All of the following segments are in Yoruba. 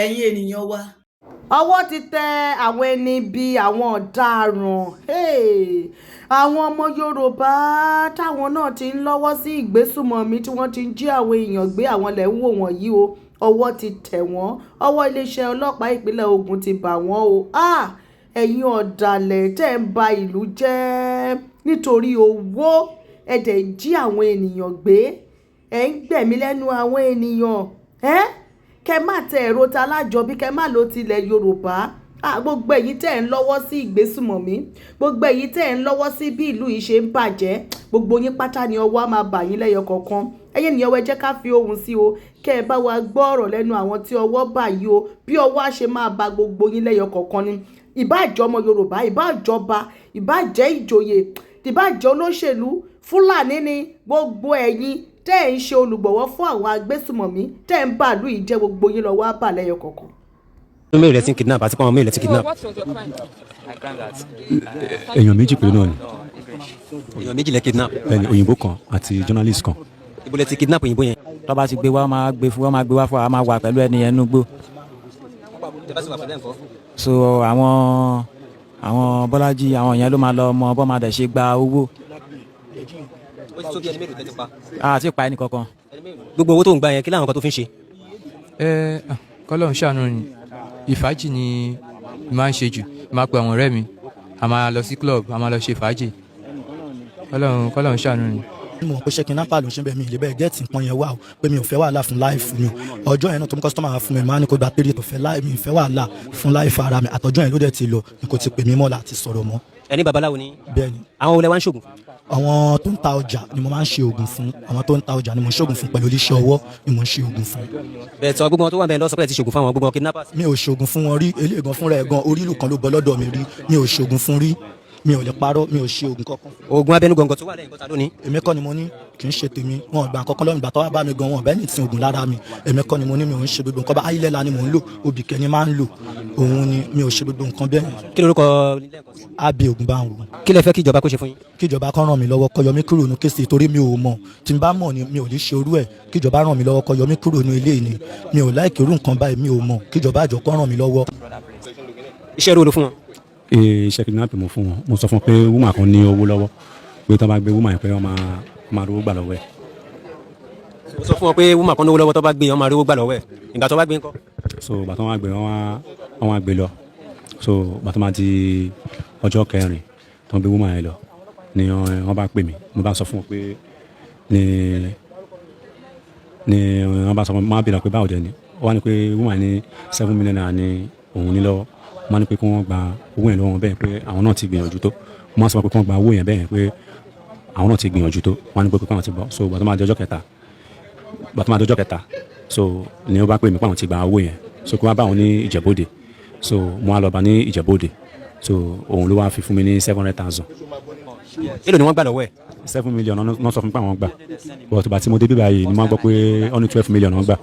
Ẹ̀yin ènìyàn wa, Ọwọ́ ti tẹ àwọn ẹni bíi àwọn ọ̀daràn, hey, àwọn ọmọ Yorùbá táwọn náà ti ń lọ́wọ́ sí ìgbésùmọ̀mí tí wọ́n ti ń jí àwọn èèyàn gbé. Àwọn lẹ̀ ń wò wọ̀nyí o. Ọwọ́ ti tẹ̀ wọ́n. Ọwọ́ iléeṣẹ́ ọlọ́pàá ìpínlẹ̀ Ogun ti bà wọ́n o. Ah, ẹ̀yin ọ̀dàlẹ̀ tẹ́ ń ba ìlú jẹ́ nítorí owó, ẹ dẹ̀ ń jí àwọn ènìyàn gbé, ẹ̀ ń gbẹ̀mí lẹ́nu àwọn ènìyàn ẹ́. Kẹ má tẹ ẹ̀rọ ta alájọbí, kẹ má lo tilẹ̀ Yorùbá. Ah, gbogbo ẹ̀yin tẹ́ ń lọ́wọ́ sí ìgbésùmọ̀mí, gbogbo ẹ̀yin tẹ́ ń lọ́wọ́ sí bí ìlú yìí ṣe ń bàjẹ́, gbogbo yín pátá ni ọwọ́ á máa bà yín lẹ́yọ kọ̀ọ̀kan. Ẹ̀yin ènìyàn wa, ẹ jẹ́ ká fi ohùn sí o, kẹ́ ẹ bá wa gbọ́ ọ̀rọ̀ lẹ́nu àwọn tí ọwọ́ bà yìí o, bí ọwọ́ á ṣe máa ba gbogbo yín lẹ́yọ kọ̀ọ̀kan ni. Ìbáà jẹ́ ọmọ Yorùbá, ìbáà jọba, ìbáà jẹ́ ìjòyè, ìbáà jẹ́ olóṣèlú, Fúlàní ni, gbogbo ẹ̀yin tẹ́ ẹ̀ ń ṣe olùgbọ̀wọ́ fún àwọn agbésùmọ̀mí, tẹ́ ẹ̀ ń bàlú yìí jẹ́, gbogbo yín lọ́wọ́ á bà lẹ́yọ kọ̀ọ̀kan. Mélòó lẹ ti ń kidnap àti pé àwọn mélòó lẹ ti kidnap? What was your crime? Èèyàn méjì péré náà ni. Èèyàn méjì lẹ kidnap? Ẹni òyìnbó kan àti journalist kan. Ibo lẹ ti kidnap òyìnbó yẹn? Tó bá ti gbé wá, wọ́n máa gbé fún, wọ́n máa gbé wá fún wa, a máa wà pẹ̀lú ẹni yẹn núgbó. So àwọn Bọ́lájí, àwọn yẹn ló máa lọ mọ bọ́ máa dẹ̀ ṣe gba owó. Ó ti tó bí ẹni mélòó tẹ́ ti pa? A ti pa ẹnì kankan. Gbogbo owó tó ń gbà yẹn, kí láwọn kan tó fi ń ṣe? Ẹ kọ́lọ́run ṣàánú ni. Ìfàájì ni máa ń ṣe jù. Máa pe àwọn ọ̀rẹ́ mi, a máa lọ sí club, a máa lọ ṣe fàájì. Kọ́lọ́run ṣàánú ni. Mo mọ̀ pé ṣé kidnapper ló ń ṣe bẹ́ẹ̀, mi ì lè bẹ́ẹ̀ get nǹkan yẹn wá o, pé mi ò fẹ́ wàhálà fún life mi o. Ọjọ́ yẹn náà tó mú customer wá fún mi, máa ní kó gba three tó fẹ́ láì, mi ì fẹ́ wàhálà fún life ara mi. Àtọ́jọ́ yẹn ló dẹ̀ ti lọ, ni kò ti pè mí mọ́ láti sọ̀rọ̀ mọ́. Ẹni babaláwo ni? Bẹ́ẹ̀ ni. Àwọn olè wa ń ṣògùn? Àwọn tó ń ta ọjà ni mo máa ń ṣe oògùn fún. Àwọn tó ń ta ọjà ni mo ń ṣoògùn fún, pẹ̀lú oníṣẹ́ ọwọ́ ni mo ń ṣe oògùn fún. Bẹ́ẹ̀ sọ, gbogbo wọn tó wà bẹ́ẹ̀ lọ sọ pé ẹ ti ṣògùn fún àwọn gbogbo wọn kidnappers. Mi ò ṣoògùn fún wọn rí. Eléyìí gan fúnra ẹ̀ gan, orílù kan ló bọ́ lọ́dọ̀ mi rí. Mi ò ṣoògùn fún rí. Mi ò lè parọ́, mi ò ṣe oògùn kankan. Oògùn abẹnú gọ̀ǹgọ̀ tó wà lẹ́yìn kọ́ta lónìí? Èmi kọ́ ni mo ní, kì í ṣe tèmi. Wọn ò gbà kankan lọ́wọ́. Ìgbà tó wá bá mi gan, wọn ò bẹ́ẹ̀ ní ti oògùn lára mi. Èmi kọ́ ni mo ní. Mi ò ń ṣe gbogbo nǹkan bá ayílẹ̀la ni mò ń lò, obì kẹ́ni máa ń lò òun ni. Mi ò ṣe gbogbo nǹkan bẹ́ẹ̀. Kí lorúkọ? Ábí ogun bá ń wò. Kí lẹ fẹ́ kí ìjọba kó ṣe fún yín? Kíjọba kan ràn mí lọ́wọ́, kó yọ mí kúrò ní case, torí mi ò mọ̀. Tí n bá mọ̀ ni mi ò ní ṣe orú ẹ̀. Kíjọba ràn mí lọ́wọ́, kó yọ mí kúrò ní ilé ni. Mi ò like irú nǹkan báyìí, mi ò mọ̀. Kíjọba àjọ kan ràn mí lọ́wọ́. Iṣẹ́ ro ló fún wọn? Ee, iṣẹ́ kidnapping mo fún wọn. Mo sọ fún wọn pé woman kan ní owó lọ́wọ́, pé tí wọ́n bá gbé woman yẹn, pé wọ́n máa rówó gbà lọ́wọ́ ẹ̀. Ó sọ fún wọn pé woman kan lówó lọ́wọ́, tó bá gbé, wọn máa rówó gbà lọ́wọ́ ẹ̀. Ìgbà tó bá gbé ńkọ́? So bàtà wọn gbé, wọn wá gbé lọ. So bàtà máa di ọjọ́ kẹrin tó ń gbé woman yẹn lọ ni wọ́n bá pè mí. Mo bá sọ fún wọn pé ní wọ́n bá sọ fún mi, wọ́n á bèèrè pé báwo dẹ̀ ni. Wọ́n wá ní pé woman ní ₦7 million ní òun ní lọ́wọ́. Wọ́n á ní pé kí wọ́n gba owó yẹn lọ́wọ́ wọn bẹ́ẹ̀, pé àwọn náà ti gbìyànjú tó. Wọ́n á sọ pé kí wọ́n gba owó yẹn bẹ́ẹ̀, pé àwọn náà ti gbìyànjú tó. Wọ́n á ní pé kí wọ́n ti bọ̀. So gbàtọ́ máa di ọjọ́ kẹta, so ni ó bá pè mí pé àwọn ti gba owó yẹn, so kí wọ́n bá wọn ní Ìjẹ̀bú-Òde. So mo á lọ bá ní Ìjẹ̀bú-Òde. So òun ló wá fi fún mi ní 700,000. Èló ni wọ́n gbà lọ́wọ́ ẹ̀? 7 million náà sọ fún mi pé àwọn gbà, but bàtí mo dé bíbá yìí ni mo gbọ́ pé wọ́n ní 12 million wọ́n gbà.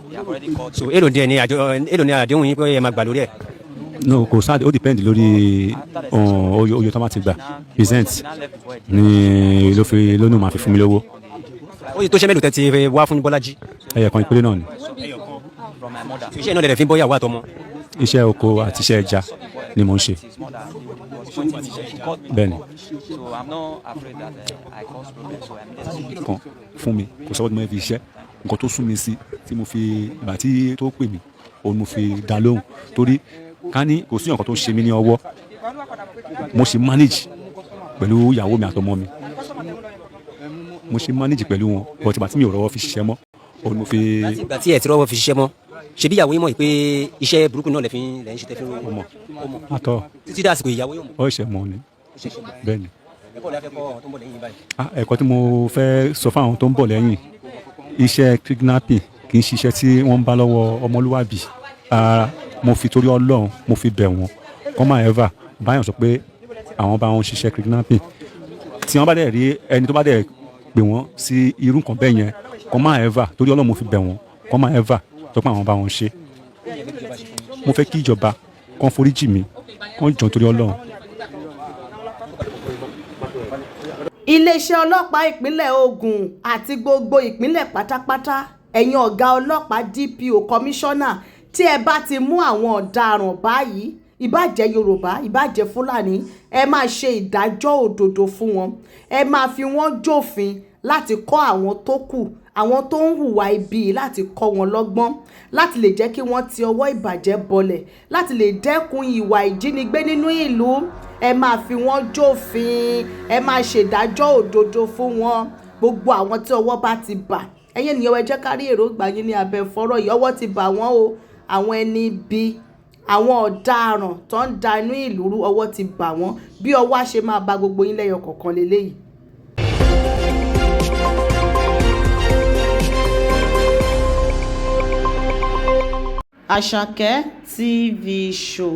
So èló díẹ̀ ni àjọ, èló ni àdéhùn yín pé ẹ máa gbà lórí ẹ̀? No, kò sáà, ó depend lórí oye tó bá ti gbà percent ni ló fi lónìí máa fi fún mi lówó. Ó yẹ tó ṣe mélòó tẹ́ ti wá fún Bọ́lájí? Ẹyẹ kan ìpele náà ni. Iṣẹ́ náà lè fi ń bọ́yàwó àtọmọ? Iṣẹ́ oko àti iṣẹ́ ẹja ni mò ń ṣe, bẹ́ẹ̀ ni. Kan fún mi, kò sọ́wọ́ tí mo fi iṣẹ́ nǹkan tó sún mi sí tí mo fi ìgbà tí tó pè mí, òun mo fi dá lóhùn, torí ká ní kò sí nǹkan tó ṣe mí ní ọwọ́. Mo ṣe manage pẹ̀lú ìyàwó mi àtọmọ mi, mo ṣe manage pẹ̀lú wọn, but ìgbà tí mi ò rọ́wọ́ fi ṣiṣẹ́ mọ́, òun mo fi. Láti ìgbà tí ẹ ti rọ́wọ́ fi ṣiṣẹ́ mọ́, ṣebí ìyàwó yín mọ̀ pé iṣẹ́ burúkú náà lẹ fi ń lẹ́ ń ṣe tẹ́ fi ń Ó mọ̀ àtọ. Títí dàsìkò, ìyàwó yóò mọ̀? Ó ṣe mọ̀ ni, bẹ́ẹ̀ ni. Ẹ̀kọ́ lè fẹ́ kọ́ àwọn tó ń bọ̀ lẹ́yìn báyìí? Ah, ẹ̀kọ́ tí mo fẹ́ sọ fún àwọn tó ń bọ̀ lẹ́yìn, iṣẹ́ kidnapping kì í ṣiṣẹ́ tí wọ́n ń bá lọ́wọ́ ọmọlúwàbí. Ah, mo fi torí Ọlọ́run mo fi bẹ̀ wọ́n, kọ́ máa ever báyọ̀ sọ pé àwọn bá wọn ṣiṣẹ́ kidnapping. Tí wọ́n bá dẹ̀ rí ẹni tó bá dẹ̀ pè wọ́n sí irú nǹkan bẹ́ẹ̀ yẹn, kọ́ máa ever, torí Ọlọ́run mo fi bẹ̀ wọ́n, kọ́ máa ever sọ pé àwọn bá wọn ṣe. Mo fẹ́ kí ìjọba kàn foríjì mi, kàn jọ̀ọ́ torí Ọlọ́run. Iléeṣẹ́ ọlọ́pàá ìpínlẹ̀ Ogun àti gbogbo ìpínlẹ̀ pátápátá, ẹ̀yin ọ̀gá ọlọ́pàá, DPO, kọmíṣánná, Tí ẹ bá ti mú àwọn ọ̀daràn báyìí, ìbàjẹ́ Yorùbá, ìbàjẹ́ Fúlàní, ẹ máa ṣe ìdájọ́ òdodo fún wọn. Ẹ máa fi wọ́n jófin láti kọ́ àwọn tó kù, àwọn tó ń hùwà ibi, láti kọ́ wọn lọ́gbọ́n, láti lè jẹ́ kí wọ́n ti ọwọ́ ìbàjẹ́ bọlẹ̀, láti lè dẹ́kun ìwà ìjínigbé nínú ìlú. Ẹ máa fi wọ́n jófin, ẹ máa ṣèdájọ́ òdodo fún wọn, gbogbo àwọn tí ọwọ́ bá ti bà. Ẹ̀yin ènìyàn, ẹ jẹ́ ká rí èròǹgbà yín ní abẹ́ fọ́rọ̀ yìí. Ọwọ́ ti bà wọ́n o. Àwọn ẹni ibi, àwọn ọ̀daràn tó ń da inú ìlú rú, ọwọ́ ti bà wọ́n. Bí ọwọ́ á ṣe máa ba gbogbo yín lẹ́yọ kọ̀ọ̀kan leléyìí. Àṣàkẹ́ TV Show.